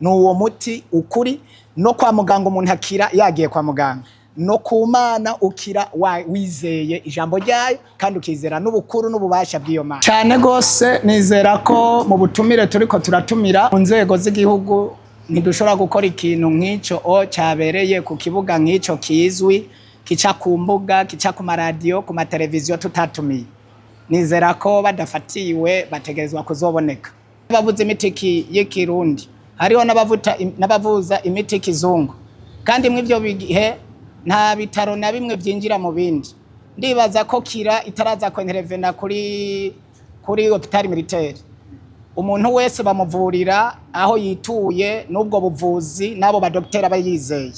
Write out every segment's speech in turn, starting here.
Ni uwo muti ukuri. No kwa muganga umuntu akira yagiye kwa muganga, no ku Mana ukira wizeye ijambo ryayo kandi ukizera n'ubukuru n'ububasha bw'iyo Mana cyane rwose. Nizera ko mu butumire turiko turatumira mu nzego z'igihugu, ntidushobora gukora ikintu nk'icyo o cyabereye ku kibuga nk'icyo kizwi, kica ku mbuga, kica ku maradiyo, ku mateleviziyo, tutatumiye. Nizera ko badafatiwe bategerezwa kuzoboneka. Bavuza imiti y'ikirundi, hariho n'abavuza imiti y'ikizungu, kandi mw'ivyo bihe nta bitaro na bimwe vyinjira mu bindi. Ndibaza ko Kira itaraza kwenterevena kuri hôpital militaire. Umuntu wese bamuvurira aho yituye n'ubwo buvuzi n'abo badokiteri aba yizeye.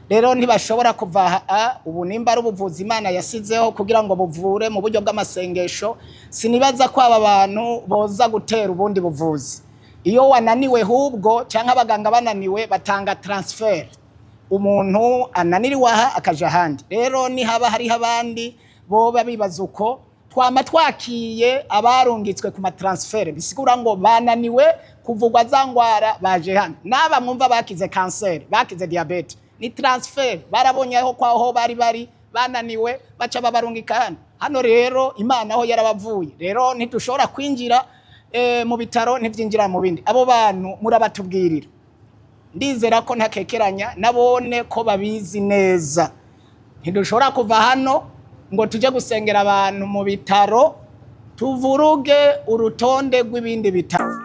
Rero ntibashobora kuva aha ubu. Nimba ari ubuvuzi Imana yasizeho kugira ngo buvure mu buryo bw'amasengesho, sinibaza ko aba bantu boza gutera ubundi buvuzi. Iyo wananiwe hubwo cyangwa abaganga bananiwe, batanga transfert, umuntu ananiriwe aha akaja ahandi. Rero nihaba hariho abandi boba bibaza uko, twama twakiye abarungitswe ku ma transfert, bisigura ngo bananiwe kuvugwa za ngwara, baje hano. N'aba mwumva bakize kanseri, bakize diabète, ni transfert. Barabonye aho kwaho bari bananiwe, baca babarungika hano. Hano rero Imana aho yarabavuye. Rero ntidushobora kwinjira mu bitaro, ntivyinjira mu bindi. Abo bantu murabatubwirira. Ndizera ko ntakekeranya nabone ko babizi neza. Ntidushobora kuva hano ngo tujye gusengera abantu mu bitaro, tuvuruge urutonde rw'ibindi bitaro.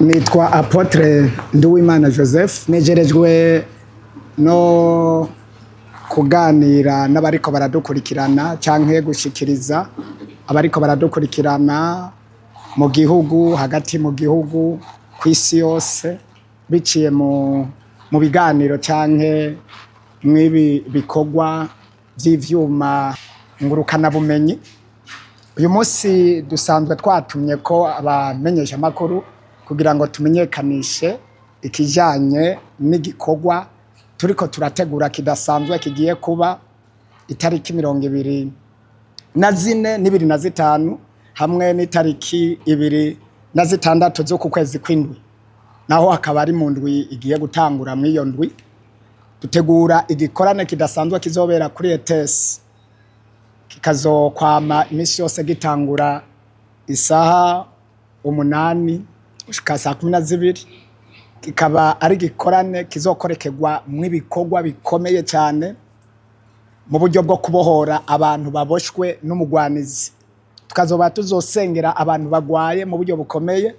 Nitwa Apôtre Nduwimana Joseph. Nejerejwe no kuganira n'abariko baradukurikirana canke gushikiriza abariko baradukurikirana mu gihugu hagati, mu gihugu, ku isi yose, biciye mu biganiro canke mw'ibi bikorwa vy'ivyuma ngurukanabumenyi. Uyu munsi dusanzwe twatumye ko abamenyeshamakuru kugira ngo tumenyekanishe ikijanye n'igikorwa turiko turategura kidasanzwe, kigiye kuba itariki 24 n'25 hamwe n'itariki 26 z'uku kwezi kw'indwi, naho hakaba ari mu ndwi igiye gutangura. Mw'iyo ndwi dutegura igikorane kidasanzwe kizobera kuri ETS, kikazokwama iminsi yose gitangura isaha 8 gushika saa 12, kikaba ari igikorane kizokorekerwa mw'ibikorwa bikomeye cyane mu buryo bwo kubohora abantu baboshwe n'umugwanizi. Tukazoba tuzosengera abantu bagwaye mu buryo bukomeye,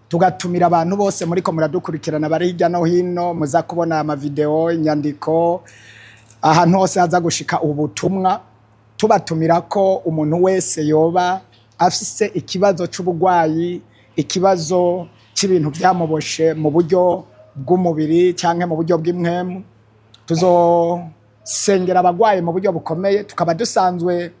tugatumira abantu bose muriko muradukurikirana bari hirya no hino, muza kubona amavideo, inyandiko, ahantu hose haza gushika ubutumwa, tubatumira ko umuntu wese yoba afise ikibazo c'ubugwayi, ikibazo c'ibintu byamuboshe mu buryo bw'umubiri canke mu buryo bw'impwemu, tuzosengera abagwayi mu buryo bukomeye. Tukaba dusanzwe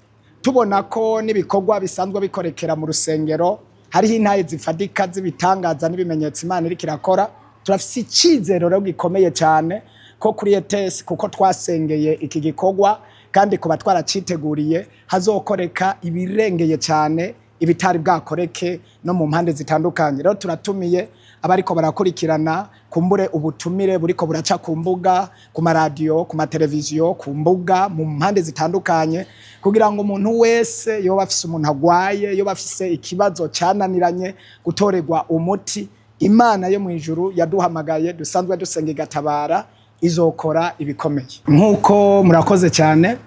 tubona ko n'ibikorwa bisanzwe bikorekera mu rusengero hariho intahe zifadika z'ibitangaza n'ibimenyetso Imana iriko irakora. Turafise icizero rero gikomeye cyane ko kuri ETS, kuko twasengeye iki gikorwa kandi kuba twaraciteguriye, hazokoreka ibirengeye cyane ibitari bwakoreke no mu mpande zitandukanye. Rero turatumiye abariko barakurikirana kumbure ubutumire buriko buraca ku mbuga, ku maradiyo, ku mateleviziyo, ku mbuga, mu mpande zitandukanye, kugira ngo umuntu wese yoba afise umuntu agwaye, yoba afise ikibazo cyananiranye gutorerwa umuti, Imana yo mu ijuru yaduhamagaye dusanzwe dusenga igatabara, izokora ibikomeye. Nk'uko murakoze cyane.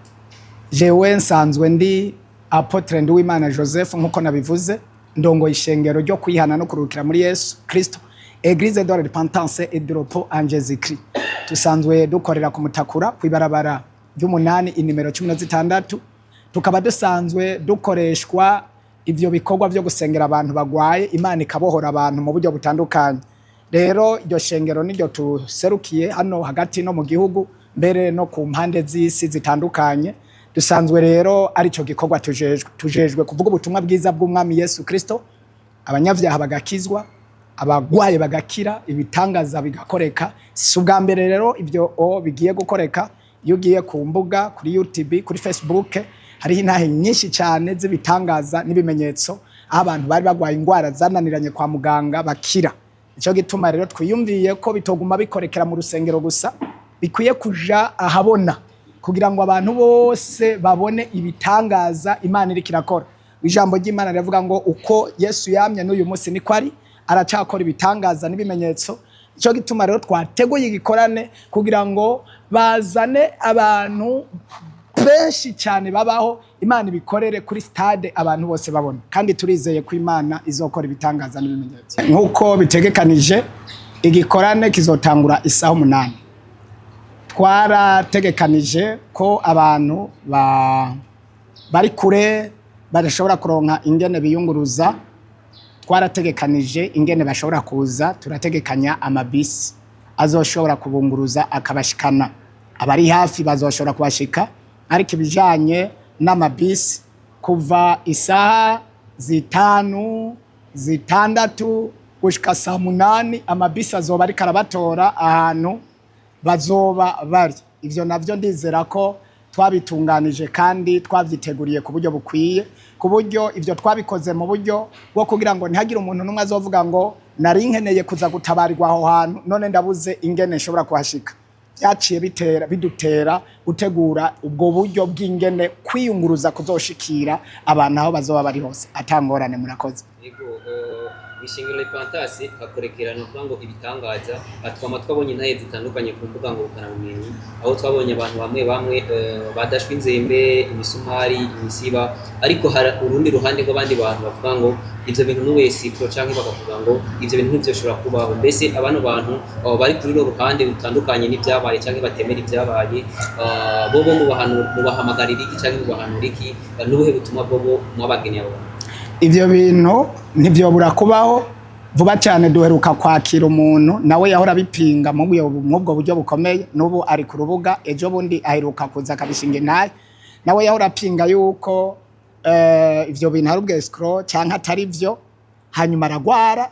Jewe nsanzwe ndi Apôtre Nduwimana Joseph, nk'uko nabivuze, ndongoye ishengero ryo kwihana no kuruhukira muri Yesu Kristo, Église de la Repentance et de Repos en Jésus-Christ. Dusanzwe dukorera ku Mutakura, kw'ibarabara ry'umunani, inimero 16. Tukaba dusanzwe dukoreshwa ivyo bikorwa vyo gusengera abantu bagwaye, Imana ikabohora abantu mu buryo butandukanye. Rero iryo shengero niryo tuserukiye hano hagati no mu gihugu, mbere no ku mpande z'isi zitandukanye. Dusanzwe rero arico gikorwa tujejwe. Tujejwe kuvuga ubutumwa bwiza bw'Umwami Yesu Kristo, abanyavyaha bagakizwa. Abagwaye bagakira, ibitangaza bigakoreka. Si ubwa mbere rero ibyo bigiye gukoreka. Iyo ugiye ku mbuga, kuri YouTube, kuri Facebook, hariho intahe nyinshi cyane z'ibitangaza n'ibimenyetso, aho abantu bari bagwaye indwara zananiranye kwa muganga bakira. Nicyo gituma rero twiyumviye ko bitoguma bikorekera mu rusengero gusa, bikwiye kuja ahabona kugira ngo abantu bose babone ibitangaza Imana iriko irakora. Ijambo ry'Imana riravuga ngo uko Yesu yamye n'uyu munsi niko ari, aracakora ibitangaza n'ibimenyetso. Nicyo gituma rero twateguye igikorane kugira ngo bazane abantu benshi cyane babaho, Imana ibikorere kuri stade abantu bose babona, kandi turizeye ko Imana izokora ibitangaza n'ibimenyetso nk'uko bitegekanije. Igikorane kizotangura isaha 8. Twarategekanije ko abantu bari kure badashobora kuronka ingene biyunguruza, twarategekanije ingene bashobora kuza. Turategekanya amabisi azoshobora kubunguruza akabashikana. Abari hafi bazoshobora kubashika, ariko ibijanye n'amabisi, kuva isaha 5, 6 gushika saa 8, amabisi azoba ariko arabatora ahantu bazoba bari. Ivyo navyo ndizera ko twabitunganije kandi twavyiteguriye ku buryo bukwiye, ku buryo ivyo twabikoze mu buryo bwo kugira ngo ntihagire umuntu n'umwe azovuga ngo nari nkeneye kuza gutabarirwa aho hantu, none ndabuze ingene nshobora kuhashika. Byaciye bitera bidutera gutegura ubwo buryo bw'ingene kwiyunguruza kuzoshikira abantu aho bazoba bari hose atangorane. Murakoze. Yego, mw'ishengero Repentance hakorekerana kuvuga ngo ibitangaza. Twama twabonye intahe zitandukanye ku mbuga ngurukanabumenyi, aho twabonye abantu bamwe bamwe badashwe inzembe, imisumari, imisiba, ariko hari urundi ruhande rw'abandi bantu bavuga ngo ivyo bintu n'uwesipro, canke bakavuga ngo ivyo bintu ntivyoshobora kubaho. Mbese abano bantu bari kuri runo ruhande rutandukanye n'ivyabaye canke batemera ivyabaye, bobo mubahamagarira iki canke mubahanura iki? N'ubuhe butumwa bobo mwabageneye abo bantu? Ivyo bintu ntivyobura kubaho. Vuba cyane duheruka kwakira umuntu nawe yahora abipinga mu bwo buryo bukomeye, n'ubu ari ku rubuga. Ejo bundi aheruka kuza akabishinga intahe. Nawe yahora apinga yuko ivyo bintu ari ubwescroc canke atari vyo, hanyuma aragwara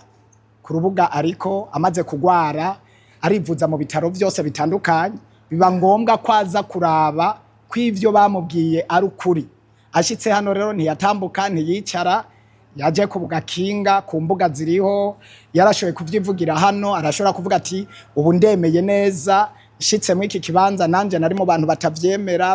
ku rubuga. Ariko amaze kugwara, arivuza mu bitaro byose bitandukanye, biba ngombwa ko aza kuraba ko ivyo bamubwiye ari ukuri. Ashitse hano rero ntiyatambuka, ntiyicara, yaje ku gakinga. Ku mbuga ziriho, yarashoboye kuvyivugira hano. Arashobora kuvuga ati: "Ubu ndemeye neza, nshitse muri iki kibanza, nanje nari mu bantu batavyemera,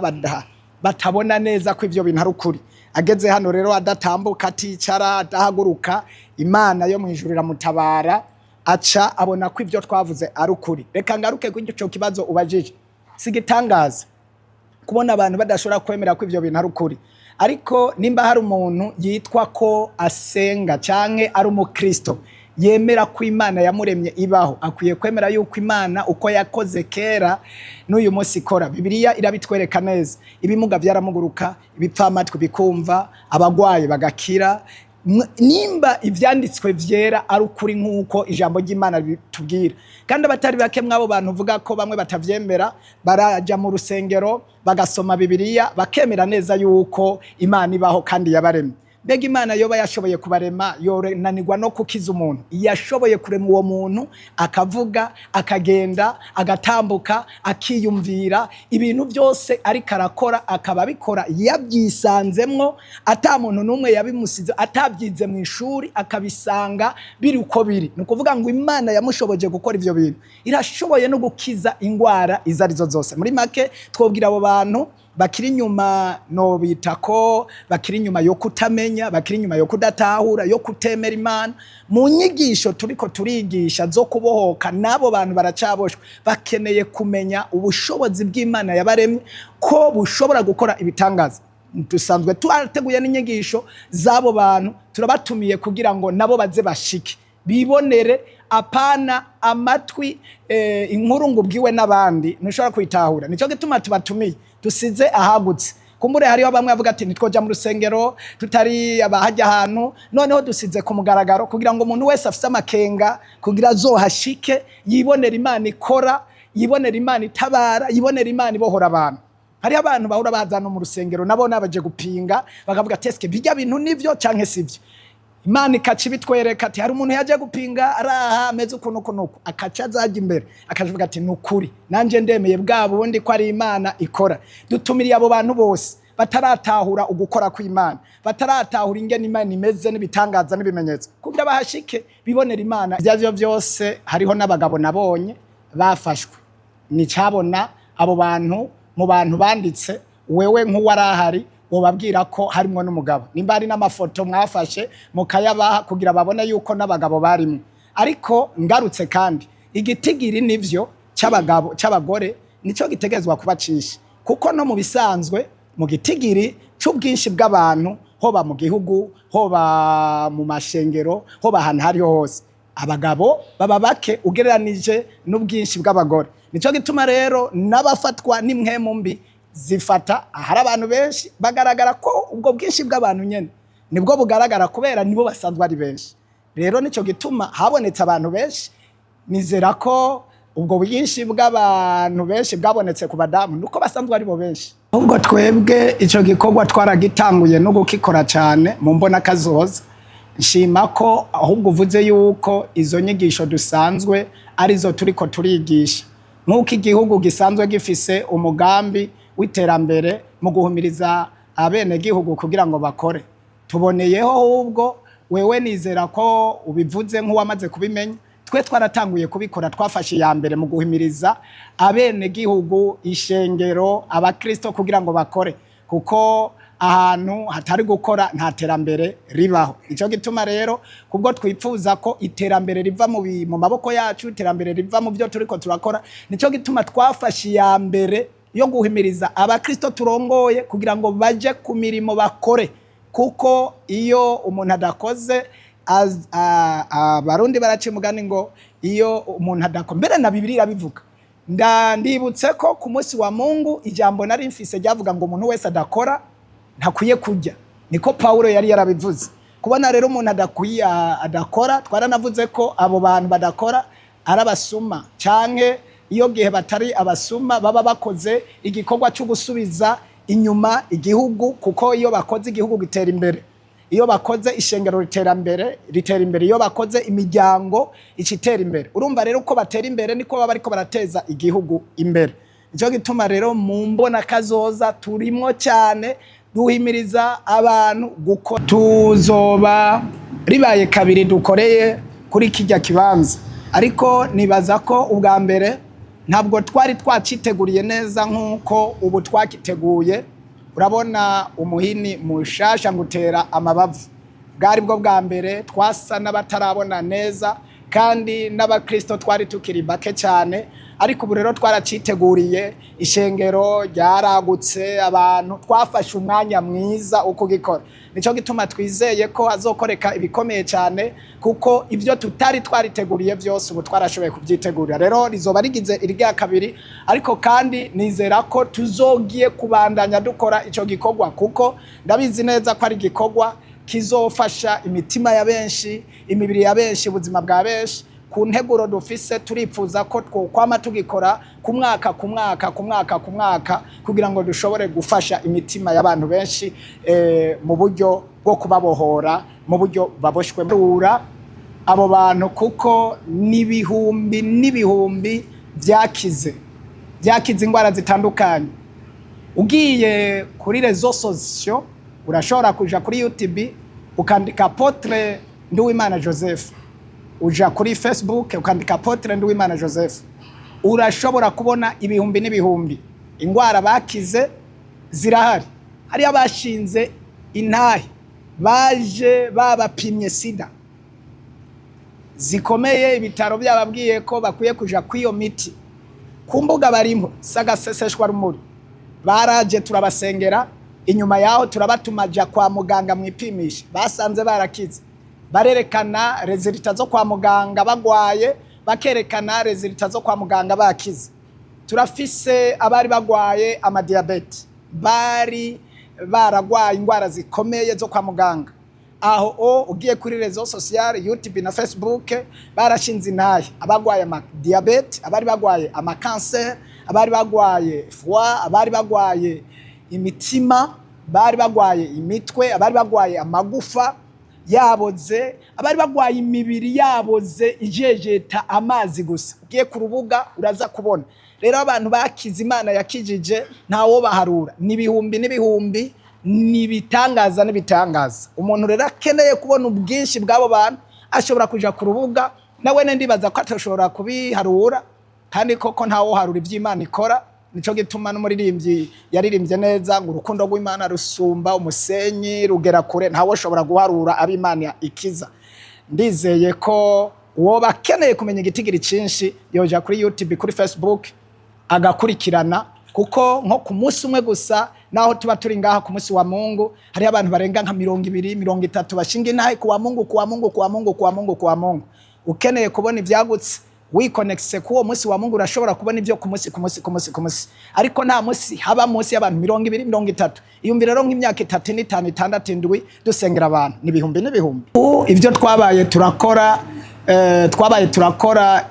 batabona neza ko ivyo bintu ari ukuri." Ageze hano rero adatambuka, aticara, adahaguruka, Imana yo mw'ijuru iramutabara, aca abona ko ivyo twavuze ari ukuri. Reka ngaruke kuri ico kibazo ubajije. Si igitangaza kubona abantu badashobora kwemera ko ivyo bintu ari ukuri, ariko nimba hari umuntu yitwa ko asenga canke ari umukristo, yemera ko Imana yamuremye ibaho, akwiye kwemera yuko Imana uko yakoze kera n'uyu munsi ikora. Bibiliya irabitwereka neza: ibimuga byaramuguruka, ibipfamatwi bikumva, abagwayi bagakira. Nimba ivyanditswe vyera ari ukuri nk'uko ijambo ry'Imana bitubwira, kandi abatari bake mw'abo bantu uvuga ko bamwe batavyemera baraja mu rusengero bagasoma Bibiliya, bakemera neza yuko Imana ibaho kandi yabaremye. Mbega Imana yoba yashoboye kubarema, yorananirwa no kukiza umuntu yashoboye kurema uwo muntu akavuga, akagenda, agatambuka, akiyumvira ibintu byose ariko arakora, akaba abikora yabyisanzemwo, ata muntu n'umwe yabimusize, atabyize mu ishuri, akabisanga biri uko biri? Ni ukuvuga ngo Imana yamushoboje gukora ivyo bintu irashoboye no gukiza ingwara izo arizo zose. Muri make, twobwira abo bantu bakiri inyuma, no bita ko bakiri inyuma yo kutamenya, bakiri inyuma yo kudatahura, yo kutemera Imana, mu nyigisho turiko turigisha zo kubohoka, n'abo bantu baracaboshwe, bakeneye kumenya ubushobozi bw'Imana yabaremye ko bushobora gukora ibitangaza. Dusanzwe twateguye n'inyigisho z'abo bantu, turabatumiye kugira ngo nabo baze bashike bibonere, apana amatwi. Inkuru ngo ubwiwe n'abandi ntushobora kuyitahura. Nico gituma tubatumiye, dusize ahagutse. Kumbure hariho bamwe bavuga ati ntitwoja mu rusengero tutari abahajya ahantu. Noneho dusize ku mugaragaro kugira ngo umuntu wese afise amakenga kugira azohashike, yibonera Imana ikora, yibonera Imana itabara, yibonera Imana ibohora abantu. Hariho abantu bahora baza no mu rusengero, nabo nabaje gupinga, bakavuga ati: "Eske bijya bintu nivyo canke sivyo?" Imana ikaca ibitwereka ati hari umuntu yaje gupinga araha ameze ukuntu uku nuku, akaca azajya imbere akavuga ati ni ukuri, nanjye ndemeye bwa bundi ko ari Imana ikora. Dutumiriye abo bantu bose bataratahura ugukora kw'Imana, bataratahura ingene Imana imeze n'ibitangaza n'ibimenyetso, kugira bahashike bibonera Imana. Ibyo arivyo byose, hariho n'abagabo nabonye bafashwe. Nicabona abo bantu mu bantu banditse, wewe nk'uwarahari wobabwira ko harimwo n'umugabo, nimba hari n'amafoto mwafashe mukayabaha kugira babone yuko n'abagabo barimwo. Ariko ngarutse kandi, igitigiri nivyo c'abagabo c'abagore nico gitegerezwa kuba cinshi, kuko no mu bisanzwe mu gitigiri c'ubwinshi bw'abantu, hoba mu gihugu, hoba mu mashengero, hoba ahantu hariho hose, abagabo baba bake ugereranije n'ubwinshi bw'abagore. Nico gituma rero n'abafatwa n'impwemu mbi zifata ahari abantu benshi, bagaragara ko ubwo bwinshi bw'abantu nyene nibwo bugaragara, kubera nibo basanzwe ari benshi. Rero nico gituma habonetse abantu benshi. Nizera ko ubwo bwinshi bw'abantu benshi bwabonetse ku badamu nuko basanzwe ari bo benshi. Ahubwo twebwe ico gikorwa twaragitanguye no gukikora cyane mu mbona kazoza. Nshima ko ahubwo uvuze yuko izo nyigisho dusanzwe arizo turiko turigisha, nk'uko igihugu gisanzwe gifise umugambi w'iterambere mu guhumiriza abenegihugu kugira ngo bakore. Tuboneyeho ahubwo, wewe nizera ko ubivuze nk'uwamaze kubimenya, twe twaratanguye kubikora, twafashe iya mbere mu guhimiriza abenegihugu, ishengero, abakristo kugira ngo bakore, kuko ahantu hatari gukora nta terambere ribaho. Nico gituma rero kubwo twipfuza ko iterambere riva mu maboko yacu, iterambere riva mu byo turiko turakora, nico gituma twafashe iya mbere yo guhimiriza abakristo turongoye kugira ngo baje ku mirimo bakore, kuko iyo umuntu adakoze, Abarundi baraca umugani ngo iyo umuntu adakora, mbere na Bibiliya irabivuga. Ndibutse ko ku munsi wa Mungu ijambo nari mfise ryavuga ngo umuntu wese adakora ntakwiye kurya, niko Pawulo yari yarabivuze. Kubona rero umuntu adakwiye, adakora, twaranavuze ko abo bantu badakora ari abasuma, canke iyo gihe batari abasuma baba bakoze igikorwa cyo gusubiza inyuma igihugu, kuko iyo bakoze igihugu gitera imbere, iyo bakoze ishengero ritera imbere, iyo bakoze imiryango icitera imbere. Urumva rero uko batera imbere niko baba bariko barateza igihugu imbere. Nico gituma rero mu mbona kazoza turimwo cyane duhimiriza abantu gukora. Tuzoba ribaye kabiri dukoreye kuri kijya kibanza, ariko nibaza ko ubwa mbere ntabwo twari twaciteguriye neza nk'uko ubu twakiteguye. Urabona umuhini mushasha ngutera amabavu. Bwari bwo bwa mbere twasa n'abatarabona neza, kandi n'abakristo twari tukiri bake cyane. Ariko ubu rero twaraciteguriye, ishengero ryaragutse, abantu twafashe umwanya mwiza wo kugikora. Nico gituma twizeye ko azokoreka ibikomeye cyane, kuko ibyo tutari twariteguriye byose ubu twarashoboye kubyitegurira. Rero rizoba rigize irya kabiri, ariko kandi nizera ko tuzogiye kubandanya dukora ico gikorwa, kuko ndabizi neza ko ari igikorwa kizofasha imitima ya benshi, imibiri ya benshi, ubuzima bwa benshi. Ku nteguro dufise, turipfuza ko twokwama tugikora ku mwaka, ku mwaka, ku mwaka, ku mwaka, kugira ngo dushobore gufasha imitima y'abantu benshi mu buryo bwo kubabohora mu buryo baboshwe abo bantu, kuko n'ibihumbi n'ibihumbi byakize indwara zitandukanye. Ugiye kuri réseaux sociaux, urashobora kuja kuri YouTube ukandika Apôtre Nduwimana Joseph, uja kuri Facebook ukandika Apôtre Nduwimana Joseph, urashobora kubona ibihumbi n'ibihumbi indwara bakize zirahari. Hariyo abashinze intahe baje babapimye sida zikomeye, ibitaro byababwiye ko bakwiye kuja kw'iyo miti, ku mbuga barimo sagaseseshwa rumuri, baraje turabasengera, inyuma yaho turabatuma ja kwa muganga mwipimisha, basanze barakize. Barerekana résultats zo kwa muganga bagwaye, bakerekana résultats zo kwa muganga bakize. Turafise abari bagwaye amadiyabete, bari baragwaye indwara zikomeye zo kwa muganga. Aho o ugiye kuri réseaux sociaux, YouTube na Facebook, barashinze intahe abagwaye amadiyabete, abari bagwaye amakanseri, abari bagwaye foie, abari bagwaye imitima, bari bagwaye imitwe, abari bagwaye amagufa. Yaboze, abari bagwaye imibiri yaboze, ijejeta amazi gusa. Ugiye ku rubuga uraza kubona. Rero abantu bakize, Imana yakijije, ntawo baharura, ni ibihumbi n'ibihumbi, ni ibitangaza n'ibitangaza. Umuntu rero akeneye kubona ubwinshi bw'abo bantu ashobora kuja ku rubuga, nawe ndibaza ko atashobora kubiharura, kandi koko ntawoharura ivy'Imana ikora. Nico gituma n'umuririmbyi yaririmbye neza ngo urukundo rw'Imana rusumba umusenyi, rugera kure, ntawe ushobora guharura abo Imana ikiza. Ndizeye ko uwoba akeneye kumenya igitigiri cinshi yoja kuri YouTube, kuri Facebook, agakurikirana, kuko nko ku munsi umwe gusa, naho tuba turi ngaha ku munsi wa Mungu, hariho abantu barenga nka 20, 30 bashinga intahe ku wa Mungu, ku wa Mungu, ku wa Mungu, ku wa Mungu, ku wa Mungu. Ukeneye kubona ivyagutse, wikonekise k'uwo munsi wa Mungu, urashobora kubona ibyo ku munsi, ku munsi, ku munsi, ku munsi. Ariko nta munsi haba munsi y'abantu 20, 30. Iyumvire rero nk'imyaka 3, 5, 6, 7 dusengera abantu, ni ibihumbi n'ibihumbi. Ubu ibyo twabaye turakora, twabaye turakora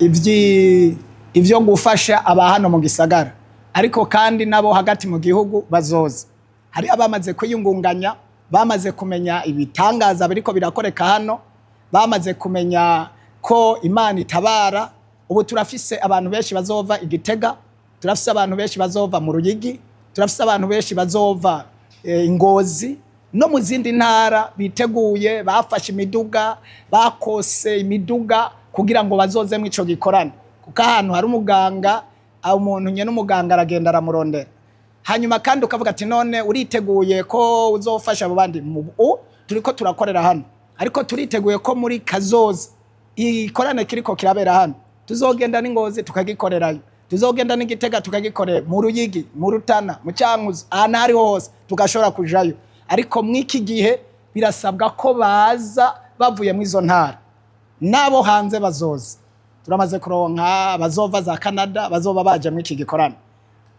ivyo gufasha aba hano mu gisagara, ariko kandi nabo hagati mu gihugu bazoza. Hari abamaze kwiyungunganya, bamaze kumenya ibitangaza biriko birakoreka hano, bamaze kumenya ko Imana itabara. Ubu turafise abantu benshi bazova Igitega, turafise abantu benshi bazova mu Ruyigi, turafise abantu benshi bazova Ingozi no mu zindi ntara, biteguye, bafashe imiduga, bakose imiduga kugira ngo bazoze mu ico gikorane, kuko ahantu hari umuganga, umuntu nyene umuganga aragenda aramurondera. Hanyuma kandi ukavuga ati: "None uriteguye ko uzofasha abo bandi?" Turiko turakorera hano, ariko turiteguye ko muri kazoza ikorane kiriko kirabera hano tuzogenda n'Ingozi tukagikorerayo, tuzogenda n'Igitega tukagikorera, mu Ruyigi, mu Rutana, mu Cyankuzo, ahantu aho ariho hose tugashobora kujayo. Ariko mw'iki gihe birasabwa ko baza bavuye mu izo ntara. N'abo hanze bazoza, turamaze kuronka abazova za Canada, bazoba baje muri iki gikorane,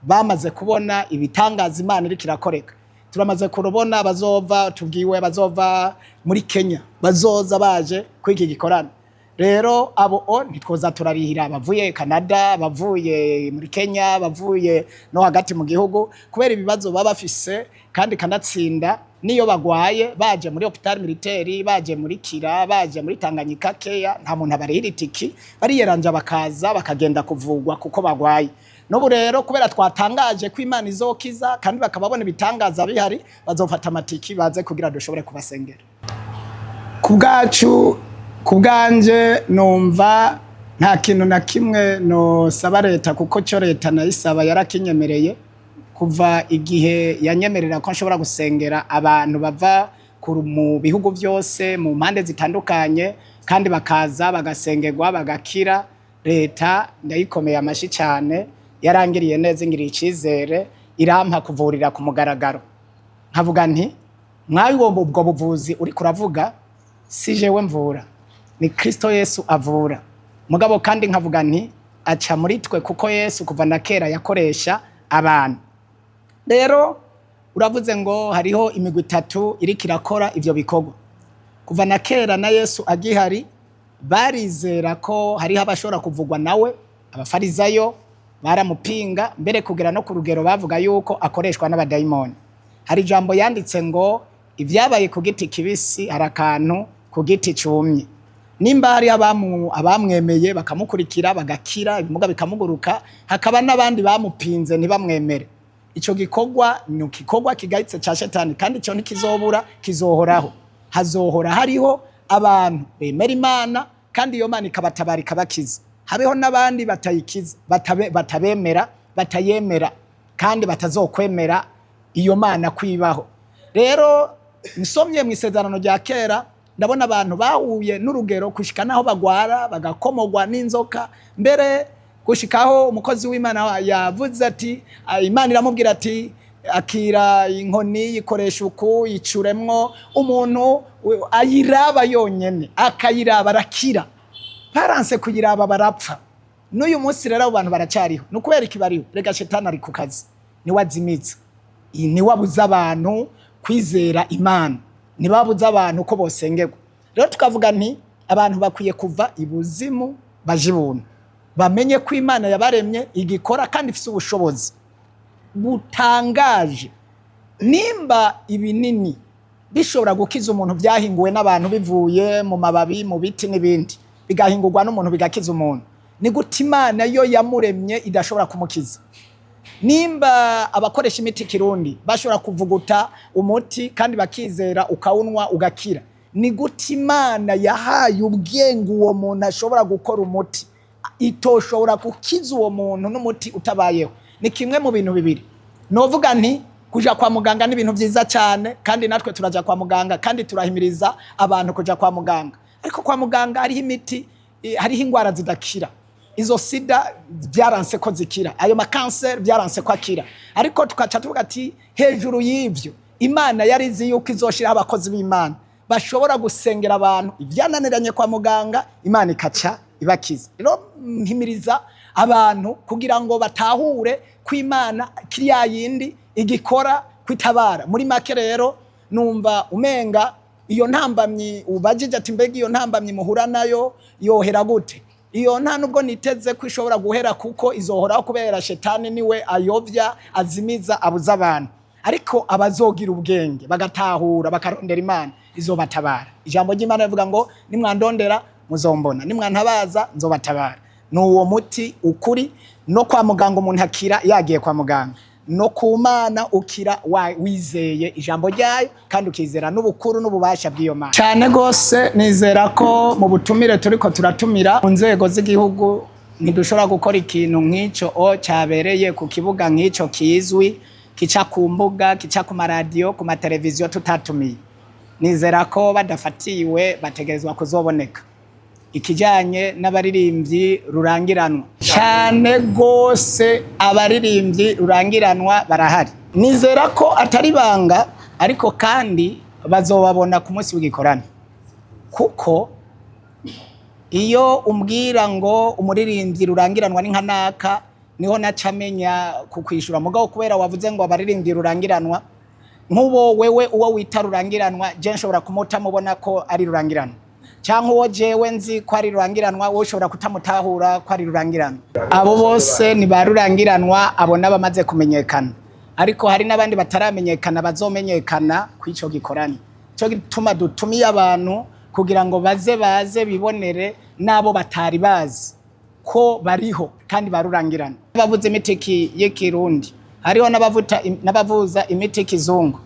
bamaze kubona ibitangaza Imana iriko irakoreka. Turamaze kurubona bazova, tubwiwe bazova muri Kenya, bazoza baje kuri iki gikorane. Rero abo o ntitwoza turarihira bavuye Canada, bavuye muri Kenya, bavuye no hagati mu gihugu, kubera ibibazo baba bafise. Kandi kanatsinda niyo bagwaye baje muri hôpital militaire, baje muri Kira, baje muri Tanganyika Care, nta muntu abarihira itiki, bariyeranja bakaza, bakagenda kuvugwa kuko bagwaye. N'ubu rero kubera twatangaje ko Imana izokiza kandi bakaba babona ibitangaza bihari, bazofata amatiki baze kugira dushobore kubasengera. Ku bwacu, ku bwanje, numva nta kintu na kimwe nosaba leta, kuko cyo leta nayisaba yarakinyemereye kuva igihe yanyemerera ko nshobora gusengera abantu bava mu bihugu byose, mu mpande zitandukanye, kandi bakaza bagasengerwa bagakira. Leta ndayikomeye amashyi cyane, yarangiriye neza, ingiriye icyizere, irampa kuvurira ku mugaragaro. Nkavuga nti mwabi ubwo buvuzi uri kuravuga, si jewe mvura, ni Kristo Yesu avura. Mugabo kandi nkavuga nti aca muri twe, kuko Yesu kuva na kera yakoresha abantu. Rero uravuze ngo hariho imigwi itatu iriko irakora ivyo bikorwa. Kuva na kera na Yesu agihari, barizera ko hariho abashobora kuvugwa nawe. Abafarizayo baramupinga mbere kugera no ku rugero bavuga yuko akoreshwa n'abadayimoni. Hari ijambo yanditse ngo ibyabaye ku giti kibisi hari akantu ku giti cumye. Nimba hari abamwemeye bakamukurikira, bagakira, ibimuga bikamuguruka, hakaba n'abandi bamupinze ntibamwemere, ico gikorwa ni igikorwa kigayitse ca shetani, kandi ico ntikizobura, kizohoraho. Hazohora hariho abantu bemera Imana kandi iyo Mana ikabatabara, ikabakiza, habeho n'abandi batayikiza, batabemera, batayemera kandi batazokwemera iyo Mana kwibaho. Rero nsomye mu Isezerano rya Kera, ndabona abantu bahuye n'urugero gushika naho bagwara, bagakomogwa n'inzoka, mbere gushikaho umukozi w'Imana yavuze ati, Imana iramubwira ati: "Akira inkoni, yikoresha uku, yicuremwo." Umuntu ayiraba yonyene, akayiraba arakira. Baranse kuyiraba barapfa. N'uyu munsi rero abo bantu baracariho. Ni ukubera iki bariho? Rega shetani ari ku kazi, niwe azimiza, niwe abuza abantu kwizera Imana, ntibabuze abantu ko bosengerwa. Rero tukavuga nti abantu bakwiye kuva ibuzimu baje ibuntu, bamenye ko Imana yabaremye igikora kandi ifise ubushobozi butangaje. Nimba ibinini Bishobora gukiza umuntu byahinguwe n'abantu, bivuye mu mababi, mu biti n'ibindi, bigahingurwa n'umuntu bigakiza umuntu, ni gute Imana yo yamuremye idashobora kumukiza? Nimba abakoresha imiti kirundi bashobora kuvuguta umuti kandi bakizera, ukawunwa ugakira, ni gute Imana yahaye ubwenge uwo muntu ashobora gukora umuti itoshobora gukiza uwo muntu n'umuti utabayeho? Ni kimwe mu bintu bibiri. Novuga nti kuja kwa muganga ni ibintu vyiza cyane, kandi natwe turaja kwa muganga, kandi turahimiriza abantu kuja kwa muganga. Ariko kwa muganga hariho imiti, hariho ingwara zidakira. Izo sida byaranse ko zikira, ayo makanseri byaranse ko akira. Ariko tukaca tuvuga ati hejuru y'ivyo, Imana yari izi yuko izoshiraho abakozi b'Imana bashobora gusengera abantu ibyananiranye kwa muganga, Imana ikaca ibakiza. Rero mpimiriza abantu kugira ngo batahure ko Imana kiriya yindi igikora kwitabara. Muri make rero, numva umenga iyo ntambamyi ubajije ati mbega iyo ntambamyi muhura nayo yohera gute, iyo nta nubwo niteze ko ishobora guhera, kuko izohoraho, kubera shetani niwe ayovya, azimiza, abuza abantu. Ariko abazogira ubwenge bagatahura, bakarondera Imana, izobatabara. Ijambo ry'Imana rivuga ngo nimwandondera muzombona, nimwantabaza nzobatabara. Ni uwo muti ukuri. No kwa muganga umuntu akira yagiye kwa muganga, no ku Mana ukira wizeye ijambo ryayo, kandi ukizera n'ubukuru n'ububasha bw'iyo Mana. Cyane rwose nizera ko mu butumire turiko turatumira mu nzego z'igihugu, ntidushobora gukora ikintu nk'ico o cyabereye ku kibuga nk'ico kizwi, kica ku mbuga, kica ku maradiyo, ku mateleviziyo, tutatumiye. Nizera ko badafatiwe bategerezwa kuzoboneka. Ikijyanye n'abaririmbyi rurangiranwa, cyane rwose abaririmbyi rurangiranwa barahari. Nizera ko atari ibanga, ariko kandi bazobabona ku munsi w'igikorane, kuko iyo umbwira ngo umuririmbyi rurangiranwa ni nka naka, niho naca amenya kukwishura. Mugabo kubera wavuze ngo abaririmbyi rurangiranwa, nk'uwo wewe uwo wita rurangiranwa, je nshobora kumutamubona ko ari rurangiranwa, cyangwa uwo jewe nzi ko ari rurangiranwa, wowe ushobora kutamutahura ko ari rurangiranwa. Abo bose ni ba rurangiranwa, abo n'abamaze kumenyekana, ariko hari n'abandi bataramenyekana bazomenyekana kw'ico gikorane. Cyo gituma dutumiye abantu kugira ngo baze bibonere n'abo batari bazi ko bariho kandi barurangirana. Bavuze imiti y'ikirundi, hariho n'abavuza imiti y'ikizungu,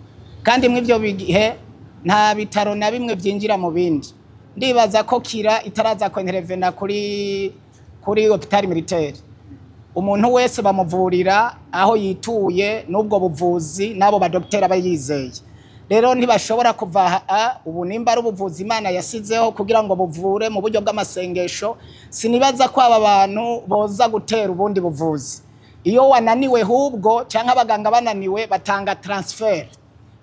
kandi mw'ivyo bihe nta bitaro na bimwe vyinjira mu bindi. Ndibaza ko kira itaraza kwenterevena kuri hôpital militaire. Umuntu wese bamuvurira aho yituye n'ubwo buvuzi n'abo badokiteri aba yizeye. Rero ntibashobora kuva aha ubu. Nimba ari ubuvuzi Imana yasizeho kugira ngo buvure mu buryo bw'amasengesho, sinibaza ko aba bantu boza gutera ubundi buvuzi. Iyo wananiwe hubwo, cyangwa abaganga bananiwe, batanga transfert,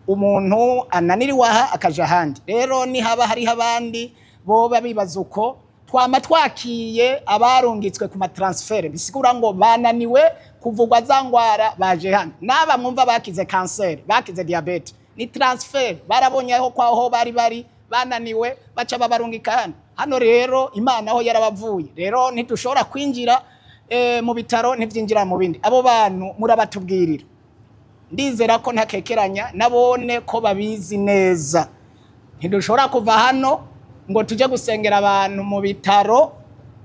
umuntu ananiriwe aha akaja ahandi. Rero nihaba hariho abandi boba bibaza uko, twama twakiye abarungitswe ku matransfert, bisigura ngo bananiwe kuvugwa za ngwara, baje hano. N'aba mwumva bakize kanseri, bakize diabète, ni transfert. Barabonye aho kwaho bari bananiwe, baca babarungika hano. Hano rero Imana aho yarabavuye. Rero ntidushobora kwinjira mu bitaro, ntibyinjira mu bindi. Abo bantu murabatubwirira. Ndizera ko ntakekeranya nabone ko babizi neza. Ntidushobora kuva hano ngo tujye gusengera abantu mu bitaro,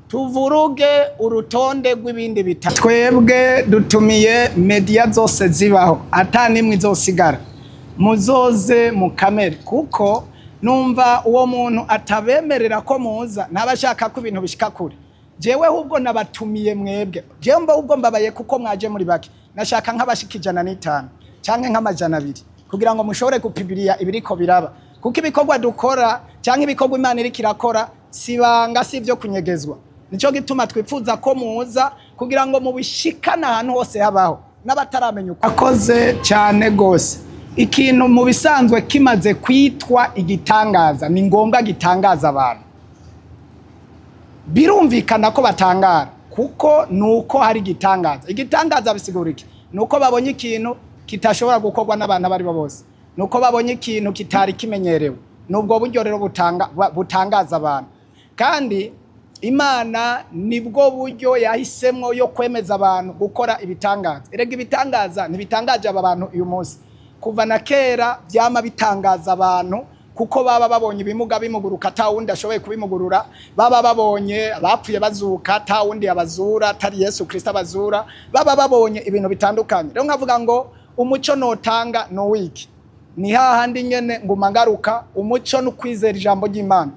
tuvuruge urutonde rw'ibindi bitaro. Twebwe dutumiye media zose zibaho, ata nimwe izosigara. Muzoze mukamere, kuko numva uwo muntu atabemerera ko muza ntaba ashaka ko ibintu bishika kure. Jewe ahubwo nabatumiye mwebwe. Jewe mba ubwo mbabaye kuko mwaje muri bake. Nashaka nk'abashika 105 canke nk'200 kugira ngo mushobore gupibiriya ibiriko biraba, kuko ibikorwa dukora canke ibikorwa Imana iriko irakora si banga, si ibyo kunyegezwa. Nico gituma twipfuza ko muza kugira ngo mubishikane ahantu hose habaho n'abataramenya uko akoze cyane gose. Ikintu mu bisanzwe kimaze kwitwa igitangaza, ni ngombwa gitangaza abantu. Birumvikana ko batangara, kuko nuko hari igitangaza. Igitangaza bisigura iki? Nuko babonye ikintu kitashobora gukorwa n'abantu abo ari bo bose, nuko babonye ikintu kitari kimenyerewe. Nubwo buryo rero butangaza abantu, kandi Imana nibwo buryo yahisemwo yo kwemeza abantu gukora ibitangaza. Erega ibitangaza ntibitangaje aba bantu uyu munsi. Kuva na kera byama bitangaza abantu, kuko baba babonye ibimuga bimuguruka ata wundi ashoboye kubimugurura, baba babonye abapfuye bazuka ata wundi abazura atari Yesu Kristo abazura, baba babonye ibintu bitandukanye. Rero nkavuga ngo umuco notanga ni uwiki? Ni hahandi nyene nguma ngaruka: umuco ni ukwizera ijambo ry'Imana.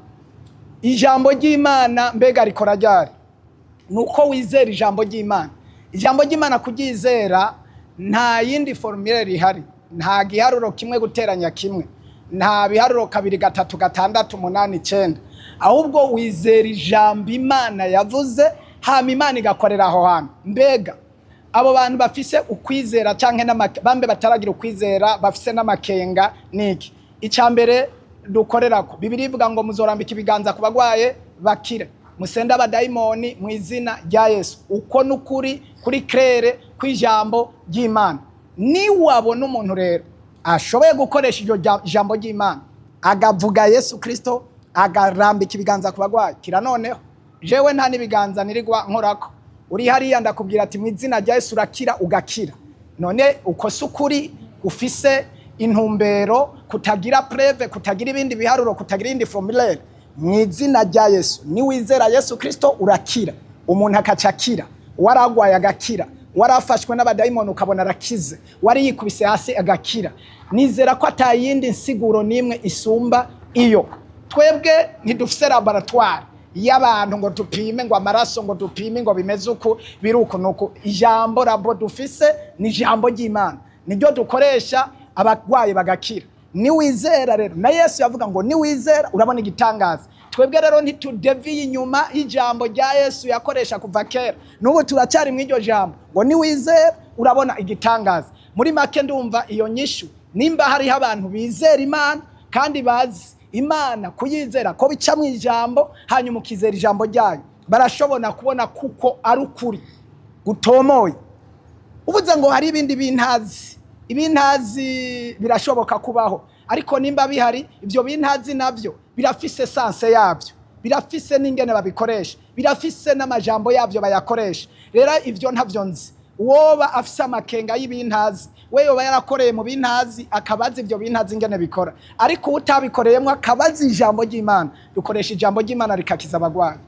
Ijambo ry'Imana mbega rikora ryari? Nuko wizera ijambo ry'Imana. Ijambo ry'Imana kuryizera nta yindi formule rihari, nta giharuro kimwe guteranya kimwe, nta biharuro kabiri, gatatu, gatandatu, umunani, icenda. Ahubwo wizera ijambo Imana yavuze, hama Imana igakorera aho hantu. Mbega abo bantu bafise ukwizera canke bambe bataragira ukwizera, bafise n'amakenga, niki icya mbere dukorerako? Bibiliya ivuga ngo muzorambika ibiganza ku bagwaye bakire, musende abadayimoni mu izina rya Yesu. Uko n'ukuri kuri clair kw'ijambo ry'Imana. Niwabona umuntu rero ashoboye gukoresha iryo jambo ry'Imana, agavuga Yesu Kristo, agarambika ibiganza ku bagwayi, kira. Noneho jewe nta n'ibiganza nirirwa nkorako. Uri hariya, ndakubwira ati: "Mu izina rya Yesu urakira", ugakira. None uko si ukuri ufise intumbero, kutagira preuve, kutagira ibindi biharuro, kutagira iyindi formulaire? Mu izina rya Yesu, niwizera Yesu Kristo urakira. Umuntu akaca akira, waragwaye agakira, warafashwe n'abadayimoni ukabona arakize, wari yikubise hasi agakira. Nizera ko atayindi nsiguro n'imwe isumba iyo. Twebwe ntidufise laboratoire y'abantu ngo dupime ngo amaraso, ngo dupime ngo bimeze uku, biri uku nuku. Ijambo labo dufise ni ijambo ry'Imana, niryo dukoresha, abarwayi bagakira. Niwizera rero, na Yesu yavuga ngo niwizera urabona igitangaza. Twebwe rero ntitudeviye inyuma y'ijambo rya Yesu yakoresha kuva kera, n'ubu turacyari mu iryo jambo ngo niwizera urabona igitangaza. Muri make, ndumva iyo nyishu, nimba hariho abantu bizera Imana kandi bazi Imana, kuyizera ko bica mu ijambo, hanyuma ukizera ijambo ryayo, barashobora kubona kuko ari ukuri gutomoye. Uvuze ngo hari ibindi bintazi, ibintazi birashoboka kubaho, ariko nimba bihari ibyo bintazi nabyo birafise sens yabyo, birafise n'ingene babikoresha, birafise n'amajambo yabyo bayakoresha. Rero ivyo ntavyo nzi. Uwoba afise amakenga y'ibintazi, we yoba yarakoreye mu bintazi, akabaza ivyo bintazi ingene bikora. Ariko utabikoreyemo akabaza ijambo ry'Imana, dukoresha ijambo ry'Imana rikakiza abagwayi.